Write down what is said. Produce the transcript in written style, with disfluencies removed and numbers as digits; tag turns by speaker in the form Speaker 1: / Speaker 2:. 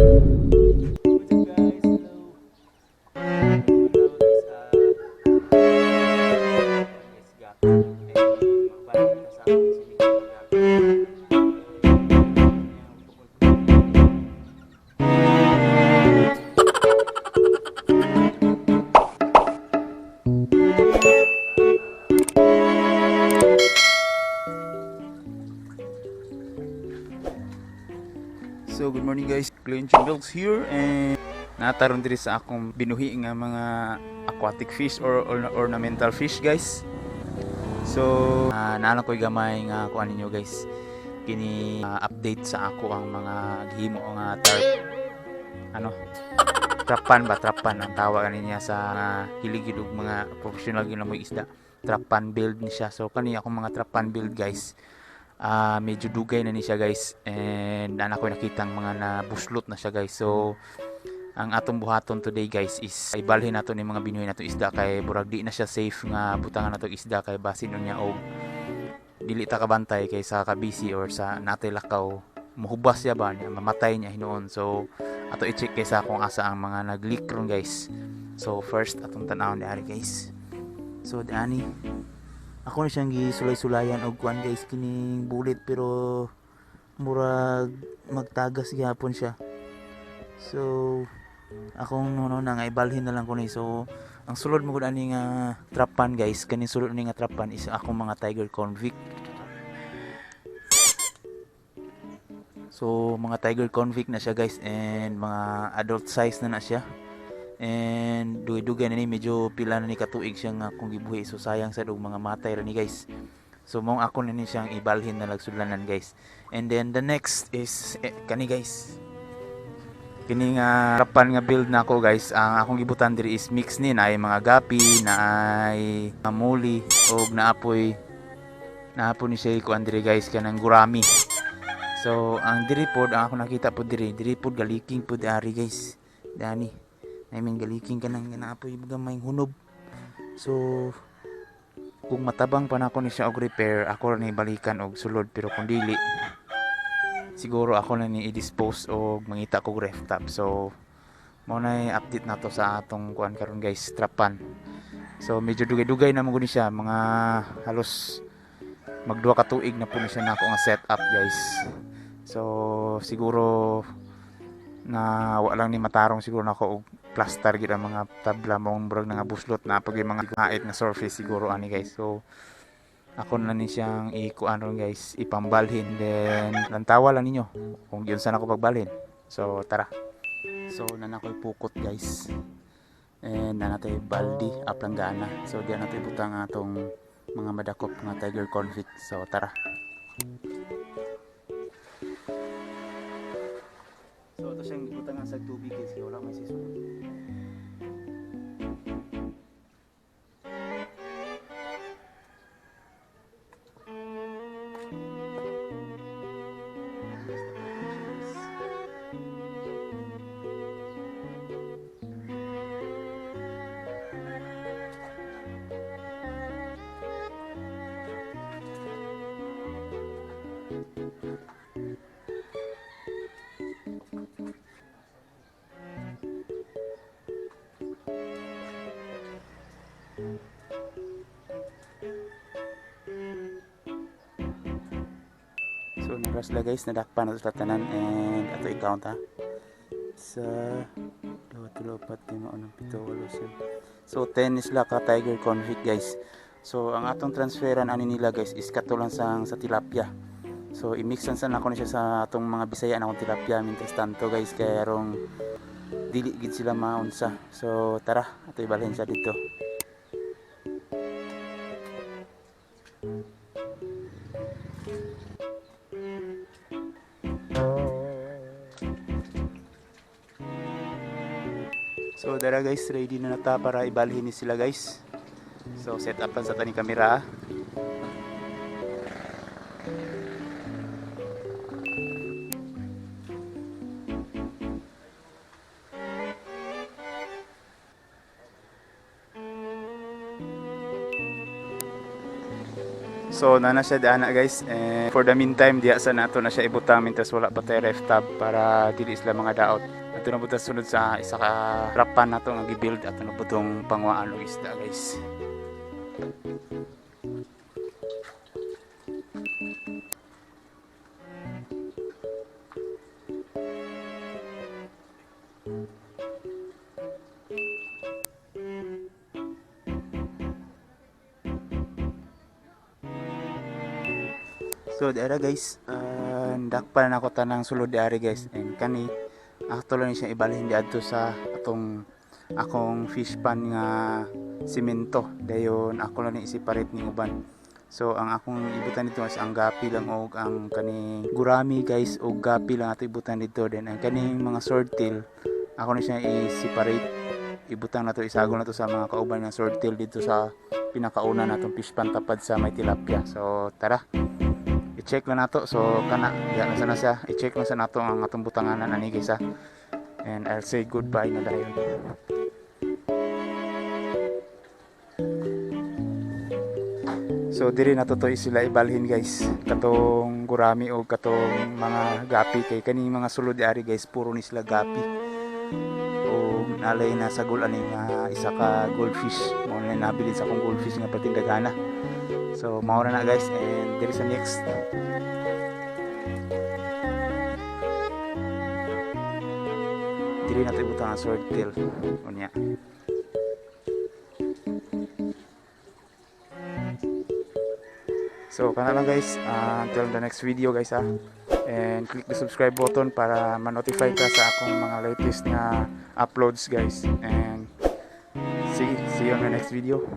Speaker 1: What's up, guys? Hello. Hello guys, guys, gato. Eh, magbalik na sa akong sinigang na gato. Eh, ang tukol ko.
Speaker 2: So good morning, guys, Clean Milks here and nataron diri sa akong binuhi nga mga aquatic fish or ornamental fish, guys. So naa lang ko'y gamay nga kuan ninyo, guys. Kini update sa ako ang mga gihimo nga tarp, ano, trap pan ba, trap pan ang tawag ani niya sa hilig og mga professional gyud na mo isda. Trap pan build ni siya. So kani akong mga trap pan build, guys, medyo dugay na ni siya, guys, and ana ko nakitang mga nabuslot na siya, guys. So ang atong buhaton today, guys, is ibalhin nato ni mga binuhi nato isda kay burag di na siya safe nga butangan nato isda kay basin unya og dili ta kabantay kay sa kabisi or sa natay lakaw, muhubas siya ba niya, mamatay niya hinuon. So ato i-check kay sa kung asa ang mga nag-leak ron, guys. So first, atong tan-awon di guys. So diani ako na siyang gisulay-sulayan og kuan, guys, kining bulit, pero murag magtagas gihapon siya. So akong no na nga ibalhin na lang ko ni. So ang sulod mo gud ani nga trap pan, guys, kaning sulod ni nga trap pan is akong mga tiger convict. So mga tiger convict na siya, guys, and mga adult size na na siya and dugay-dugay na ni, medyo pila na ni katuig siya nga akong gibuhi. So sayang sad og mga matay ra ni, guys. So mao ako na ni siyang ibalhin na lagsudlanan, guys. And then the next is kani, guys, kini nga trap pan nga build na ako, guys. Ang akong gibutan diri is mix ni, naay mga guppy, naay molly, og naapoy ni siya kuan diri, guys, kanang gurami. So ang diri pod, ang ako nakita pod diri, diri pod galiking pod ari, guys. Dani, I mean, galiking kanang naapoy gamay hunob. So kung matabang pa nako ni siya og repair, ako ra ni balikan og sulod, pero kung dili siguro ako na ni i-dispose og mangita kog ref top. So mao na update nato sa atong kuan karon, guys, trap pan. So medyo dugay-dugay na mo ni siya, mga halos magduha ka tuig na po ni siya nako nga set up, guys. So siguro na wa lang ni matarong siguro nako og plaster gid ang mga tabla mong murag nga buslot na pag yung mga hait nga surface siguro ani, guys. So ako na ni siyang ikuan ron, guys, ipambalhin, then lantawa lang ninyo kung giunsa na ko pagbalhin. So tara. So nana ko'y pukot, guys, and naa natay baldi aplanggana. So diyan nato ibutang ang atong mga madakop nga tiger convict. So tara. So ito siyang ibutangan sa tubig, guys, kaya wala may sisunod. So naras sila, guys, nadakpan na sila tanan and ato i-count ha. Sa 2, 3, 4, 5, 6, 7, 8, 9. So 10 ni sila ka tiger convict, guys. So ang atong transferan ani nila, guys, is katulan sa tilapia. So i-mixan sa nako ni siya sa atong mga Bisaya na akong tilapia mientras tanto, guys, kay arong dili gid sila maunsa. So tara, ato ibalhin siya dito. So dara, guys, ready na nata para ibalhin ni sila, guys. So set up sa tani kamera. So naa na siya diana, guys, and for the meantime diya sa nato na siya ibutang mientras wala pa tay ref tab para dili sila mga daot. Ato na buta sunod sa isa ka rapan nato nga gi-build, ato na butong pangwaan og isda, guys. So dara, guys, dakpan na ako tanang sulod diari, guys, and kani ato lang siya ibalhin diadto sa atong akong fish pan nga simento. Dayon ako lang ni i-separate ning uban. So ang akong ibutan dito is ang gapi lang og ang kaning gurami, guys, og gapi lang ato ibutan dito. Then ang kaning mga swordtail, ako na siya i-separate, ibutang nato, isagol nato sa mga kauban ng swordtail dito sa pinakauna natong fish pan tapad sa may tilapia. So tara, i-check lang nato. So kana diya na sana siya, i-check lang sa nato ang atong butanganan ani, guys, ha. And I'll say goodbye na dayon. So diri nato to sila ibalhin, guys, katong gurami o katong mga gapi, kay kaning mga sulod ari, guys, puro ni sila gapi o nalay na sagol ani nga isa ka goldfish. Mao na nabilin sa akong goldfish nga patindagana. So mao na na, guys, and diri sa next. Diri nato ibutang ang swordtail unya. So kana lang, guys, until the next video, guys, ha. And click the subscribe button para ma-notify ka sa akong mga latest nga uploads, guys. And see you on the next video.